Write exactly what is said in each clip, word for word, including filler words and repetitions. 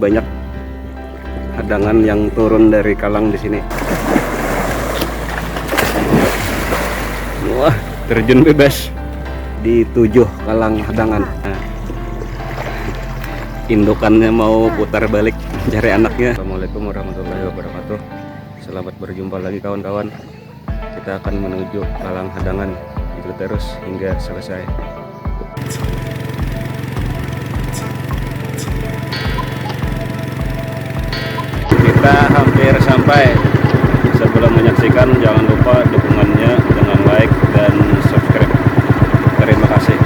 Banyak hadangan yang turun dari kalang di sini. Wah, terjun bebas di tujuh kalang hadangan. Nah, indukannya mau putar balik cari anaknya. Assalamualaikum warahmatullahi wabarakatuh. Selamat berjumpa lagi, kawan-kawan. Kita akan menuju kalang hadangan. Itu terus hingga selesai. Kita hampir sampai. Sebelum menyaksikan, jangan lupa dukungannya dengan like dan subscribe. Terima kasih.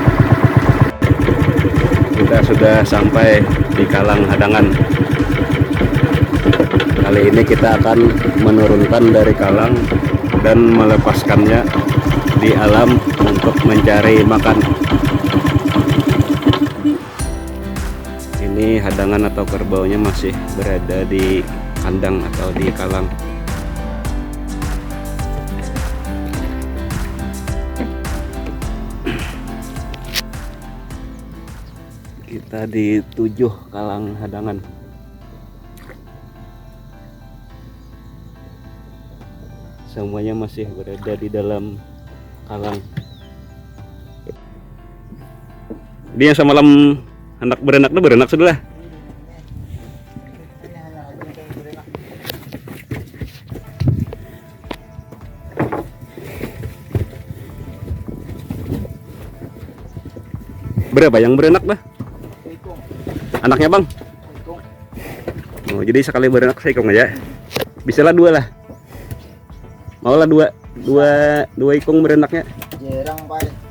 Kita sudah sampai di kalang hadangan. Kali ini kita akan menurunkan dari kalang dan melepaskannya di alam untuk mencari makan. Ini hadangan atau kerbaunya masih berada di kandang atau di kalang. Kita di tujuh kalang hadangan. Semuanya masih berada di dalam kalang. Dia samalam handak beranak tu beranak sudah lah. Berapa yang beranak dah? Anaknya bang? Oh, jadi sekali beranak seikung aja. Bisa lah dua lah. Mau lah dua, dua, dua ikung berenaknya. Jarang, Pak.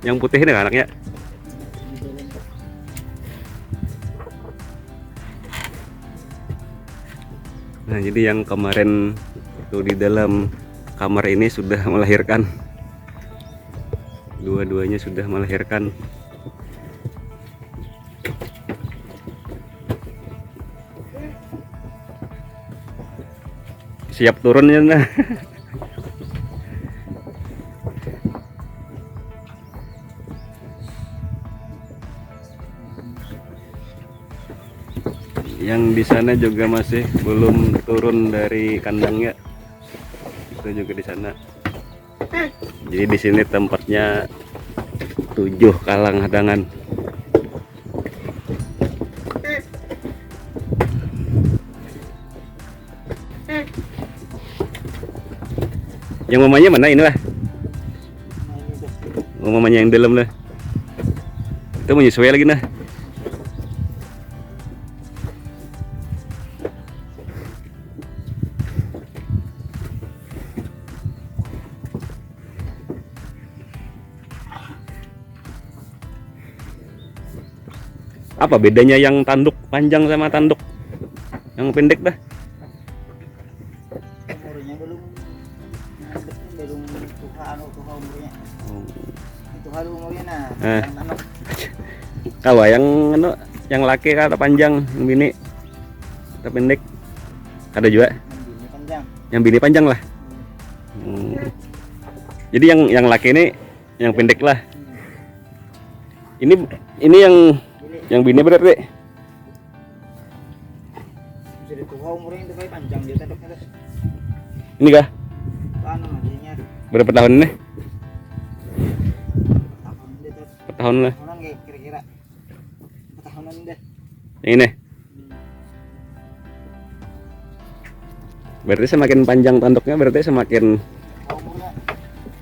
Yang putih ini anaknya. Nah, jadi yang kemarin itu di dalam kamar ini sudah melahirkan. Dua-duanya sudah melahirkan. Siap turun ya, nah. Yang di sana juga masih belum turun dari kandangnya. Itu juga di sana. Jadi di sini tempatnya tujuh kalang hadangan. Yang mamanya mana inilah? Oh, mamanya yang dalam lah. Itu menyusui lagi nah. Apa bedanya yang tanduk panjang sama tanduk yang pendek dah? Umurnya belum, belum tuha, anu, tuha umurnya. Oh. Itu halu umurnya nah. Eh. Yang anu. Kawa yang anu, yang laki kada panjang, yang bini kada pendek. Ada juga. Yang bini panjang. Yang bini panjang lah. Hmm. Hmm. Jadi yang yang laki ini yang pendek lah. Hmm. Ini ini yang yang bini berarti. Jadi tuha umurnya itu kayak panjang dia tadi terus. Ini kah? Anu, adanya. Berapa tahun ini? Tahun dia terus. Empat tahun lah. Orang kayak kira-kira empat tahunan deh. Yang ini. Hmm. Berarti semakin panjang tanduknya, berarti semakin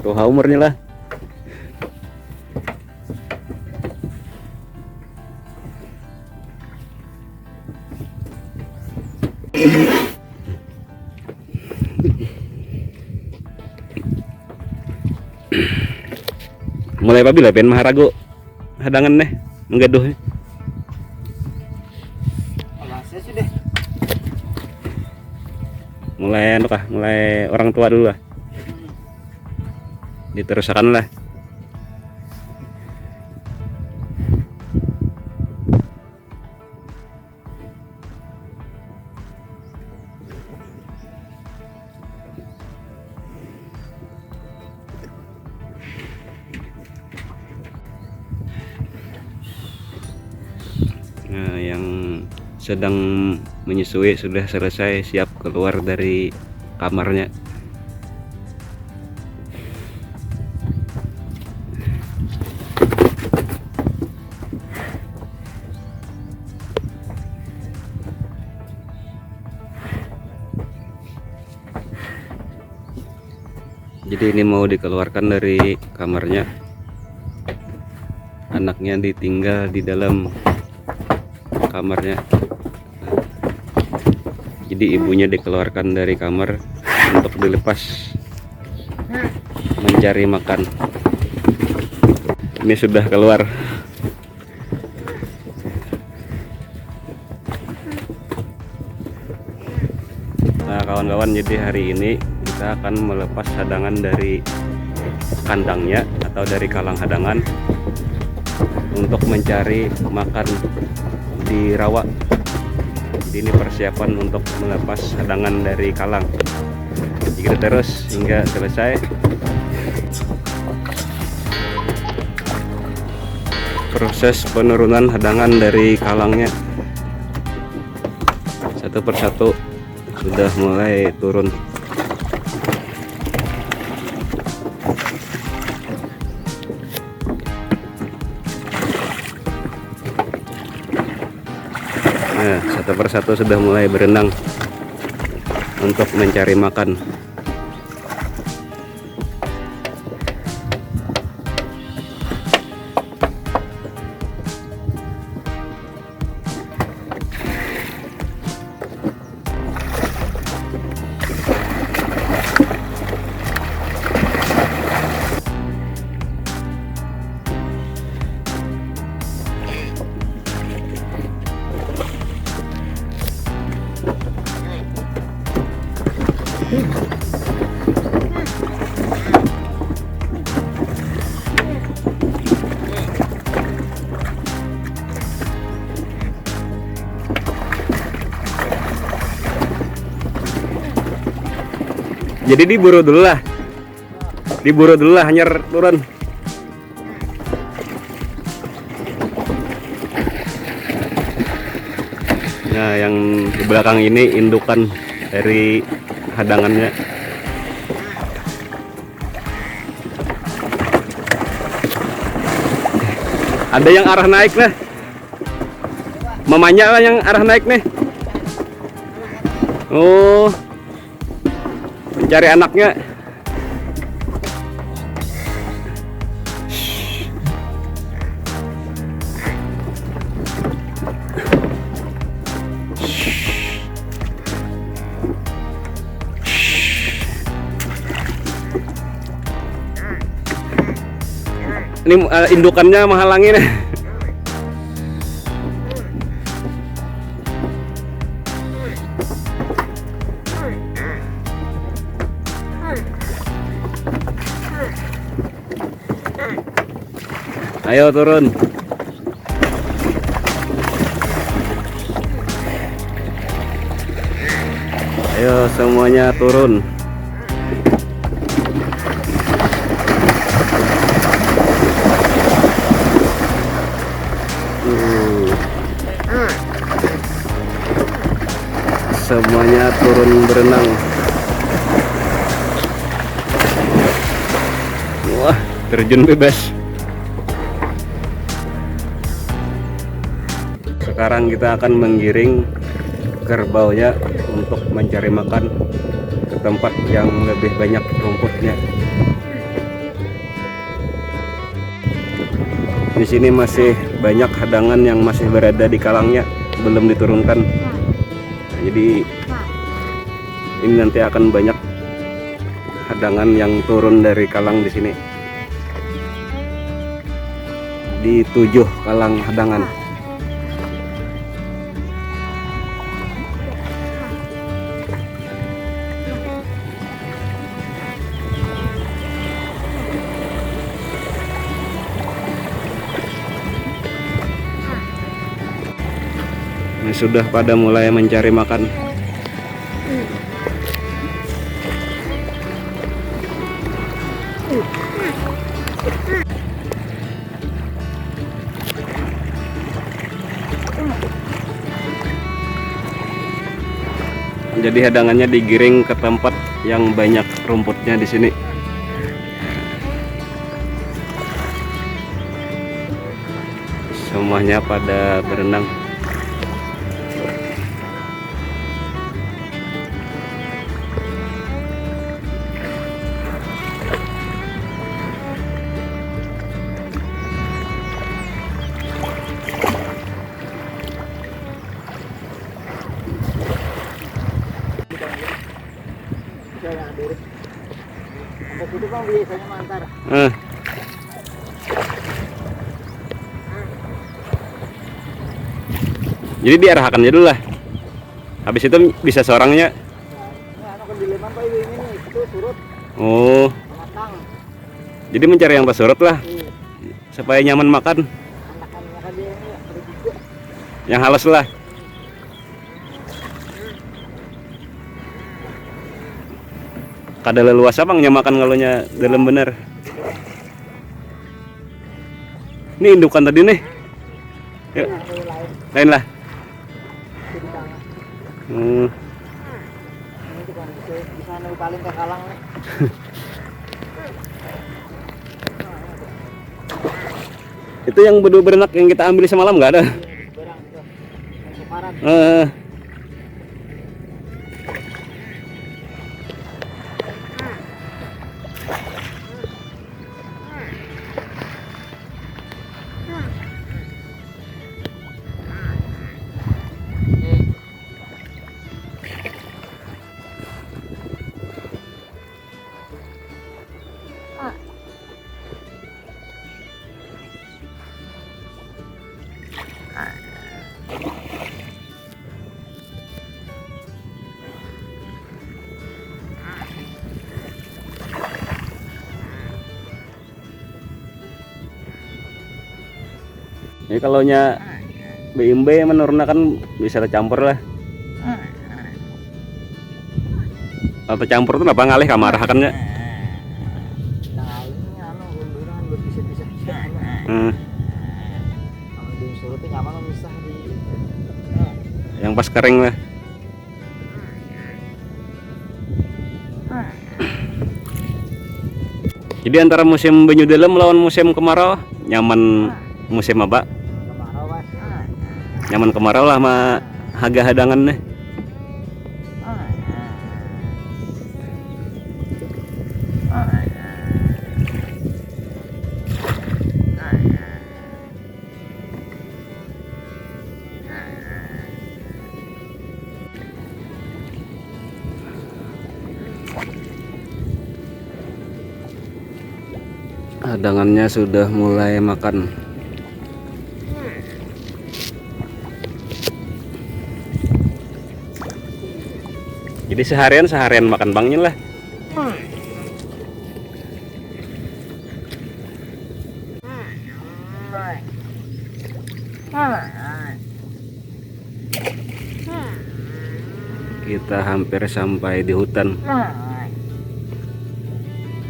tuha umurnya lah. Mulai pabila pian maharagu hadangan nih, menggaduh nih? Alah, saya sudah. Mulai anu kah? Mulai orang tua dulu lah. Hmm. Diterusakan lah. Nah, yang sedang menyusui sudah selesai, siap keluar dari kamarnya. Jadi ini mau dikeluarkan dari kamarnya. Anaknya ditinggal di dalam kamarnya. Jadi ibunya dikeluarkan dari kamar untuk dilepas mencari makan. Ini sudah keluar. Nah, kawan-kawan, jadi hari ini kita akan melepas hadangan dari kandangnya atau dari kalang hadangan untuk mencari makan di rawa. Jadi ini persiapan untuk melepas hadangan dari kalang. Jadi kita terus hingga selesai. Proses penurunan hadangan dari kalangnya satu persatu sudah mulai turun. Nah, satu persatu sudah mulai berenang untuk mencari makan. Jadi diburu dulu lah. Diburu dulu lah, hanyar turun. Nah, yang di belakang ini indukan dari hadangannya. Ada yang arah naik nah. Mamanya lah yang arah naik nih. Oh. Mencari anaknya. Ini, eh, indukannya menghalangi nih. Ayo turun. Ayo semuanya turun. Hmm. Semuanya turun berenang. Wah, terjun bebas. Sekarang kita akan menggiring kerbaunya untuk mencari makan ke tempat yang lebih banyak rumputnya. Di sini masih banyak hadangan yang masih berada di kalangnya, belum diturunkan. Nah, jadi ini nanti akan banyak hadangan yang turun dari kalang di sini. Di tujuh kalang hadangan. Sudah pada mulai mencari makan. Jadi hadangannya digiring ke tempat yang banyak rumputnya di sini. Semuanya pada berenang. Sampai situ bang biasanya mantar. Eh. Jadi diarahkan aja dulu lah. Habis itu bisa seorangnya. Ini anu kan dileman pak ini, ini itu surut. Oh. Matang. Jadi mencari yang tersurut lah. Iya. Supaya nyaman makan. Anakannya kan dia ini ada juga. Yang halus lah. Kada leluasa pang nya makan kalau nya dalam benar. Ini indukan tadi nih. Yuk. Lain lah. Hmm. Ini tukang bisa, bisa anu paling ke kalang nih. Itu yang berdua berenak yang kita ambil semalam nggak ada? Barang itu. Yang kemarin. Eh. Jadi kalau nya B M B menurunkan bisa tercampur lah. Atau campur tuh apa ngalih kamar hakannya? Nah, ini anu, gunduran berpisah-pisah. Hmm. Kalau di Solo tuh nyaman misah di Yang pas kering lah. Jadi antara musim banyu dalam lawan musim kemarau, nyaman musim apa? Kemarau, Mas. Nyaman kemarau lah, ma haga hadangan nih. Hadangannya sudah mulai makan. Jadi seharian, seharian makan bangnya lah. Kita hampir sampai di hutan.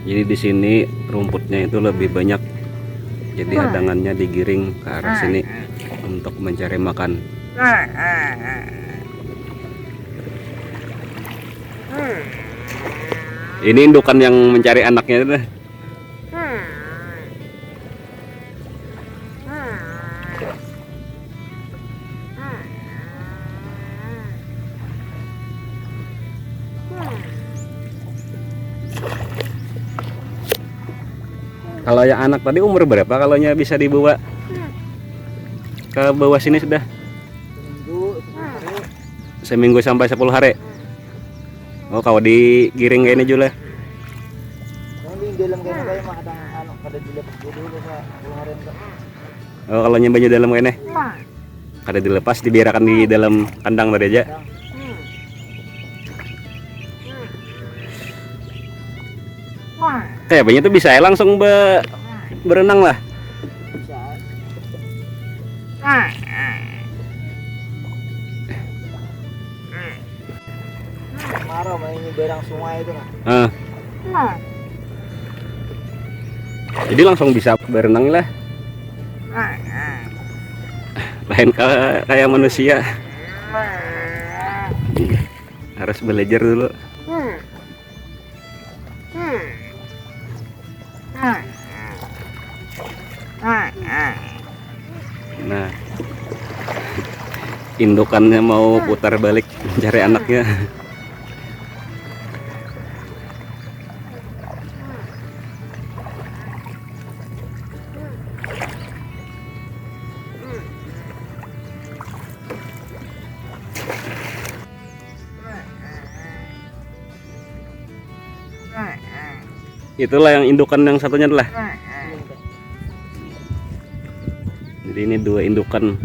Jadi di sini rumputnya itu lebih banyak. Jadi hadangannya digiring ke arah sini untuk mencari makan. Ini indukan yang mencari anaknya itu. Kalau yang anak tadi umur berapa kalau nya bisa dibawa ke bawah sini sudah? Seminggu sampai sepuluh hari. Oh, kalau digiring kayak ini juga. Yang di dalam kayaknya kayak mah ada anu, kada dilepas dulu sa sepuluh hari itu. Oh, kalau nyambannya dalam kayak ini. Kada dilepas, dibiarkan di dalam kandang tadi aja. Kayak banyak tuh bisa ya langsung be berenang lah. Bisa. Mainnya barang sungai itu nah. Ah. Jadi langsung bisa berenang lah. Lain ka-, kayak manusia. Harus belajar dulu. Nah, indukannya mau putar balik mencari anaknya. Itulah yang indukan yang satunya adalah. Jadi ini dua indukan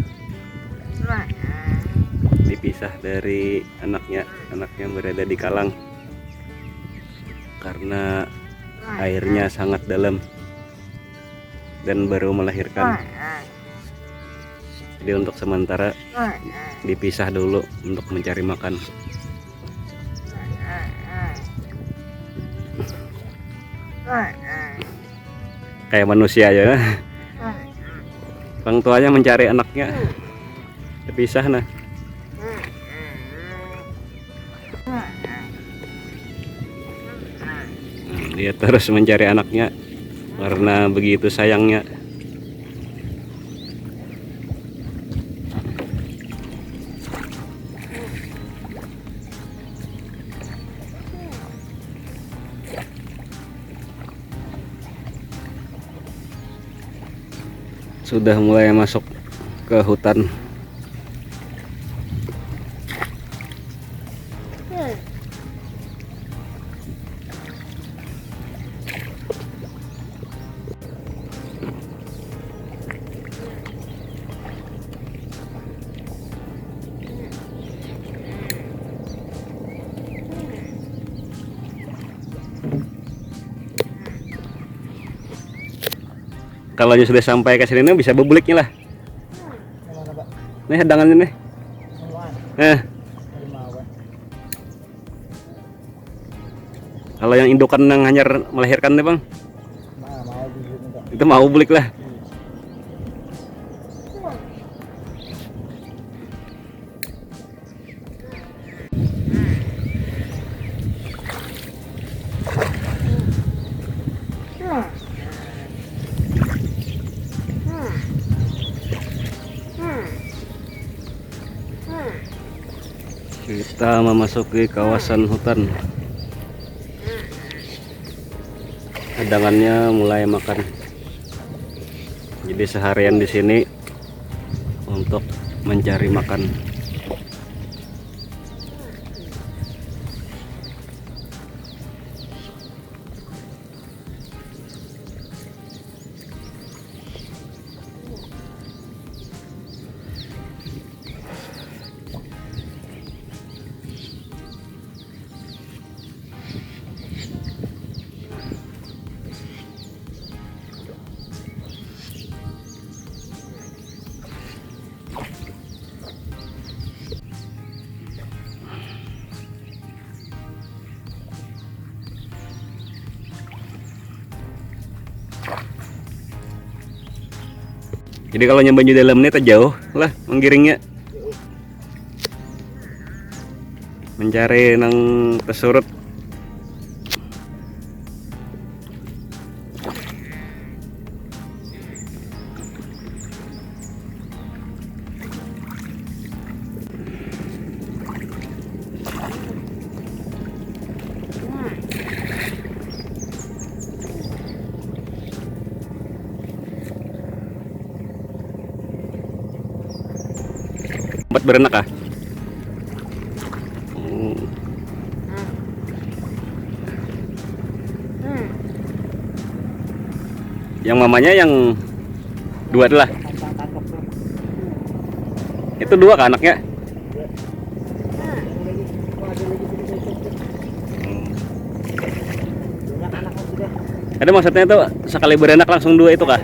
dipisah dari anaknya. Anaknya berada di kalang karena airnya sangat dalam dan baru melahirkan. Jadi untuk sementara dipisah dulu untuk mencari makan. Kayak manusia aja. Orang tuanya mencari anaknya. Terpisah nah. Nah, dia terus mencari anaknya karena begitu sayangnya. Sudah mulai masuk ke hutan. Kalau sudah sampai ke sini nih, bisa bebuliknya lah. Yang mana, Pak? Nih, hadangannya nih. Semuaan. Eh. Dari bawah. Kalau yang indukan yang hanyar melahirkan nih, Bang? Nah, mau bebulik, Pak. Itu mau bulik lah. Hmm. Kita memasuki kawasan hutan. Hadangannya mulai makan. Jadi seharian di sini untuk mencari makan. Jadi kalau nyaman di dalam ini terjauh lah menggiringnya. Mencari nang tersurut. Empat beranak kah? Hmm. Yang mamanya yang dua adalah. Itu dua kah anaknya? Hmm. Ada maksudnya tuh sekali beranak langsung dua itu kah?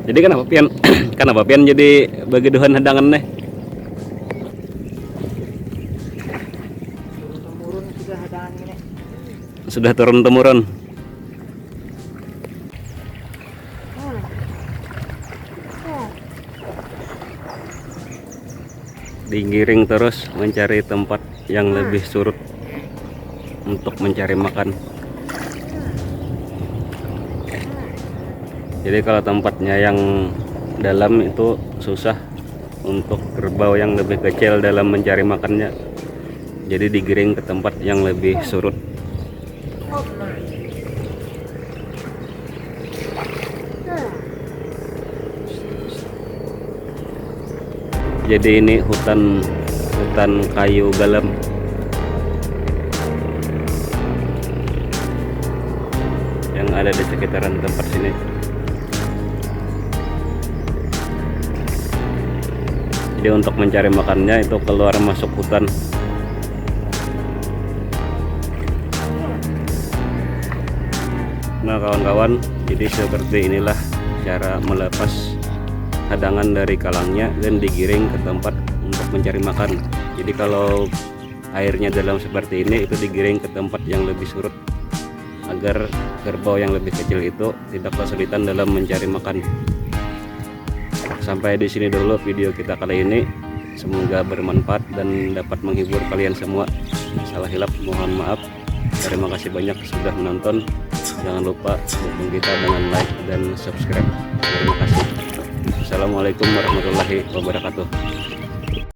Jadi kenapa pian, kenapa pian jadi bagaduhan hadangan nih? Sudah turun temurun. Digiring terus mencari tempat yang lebih surut untuk mencari makan. Jadi kalau tempatnya yang dalam itu susah untuk kerbau yang lebih kecil dalam mencari makannya. Jadi digiring ke tempat yang lebih surut. Jadi ini hutan, hutan kayu galam yang ada di sekitaran tempat sini. Jadi untuk mencari makannya itu keluar masuk hutan. Nah kawan-kawan, jadi seperti inilah cara melepas hadangan dari kalangnya dan digiring ke tempat untuk mencari makan. Jadi kalau airnya dalam seperti ini, itu digiring ke tempat yang lebih surut agar kerbau yang lebih kecil itu tidak kesulitan dalam mencari makan. Sampai di sini dulu video kita kali ini. Semoga bermanfaat dan dapat menghibur kalian semua. Salah hilap mohon maaf. Terima kasih banyak sudah menonton. Jangan lupa dukung kita dengan like dan subscribe. Terima kasih. Assalamualaikum warahmatullahi wabarakatuh.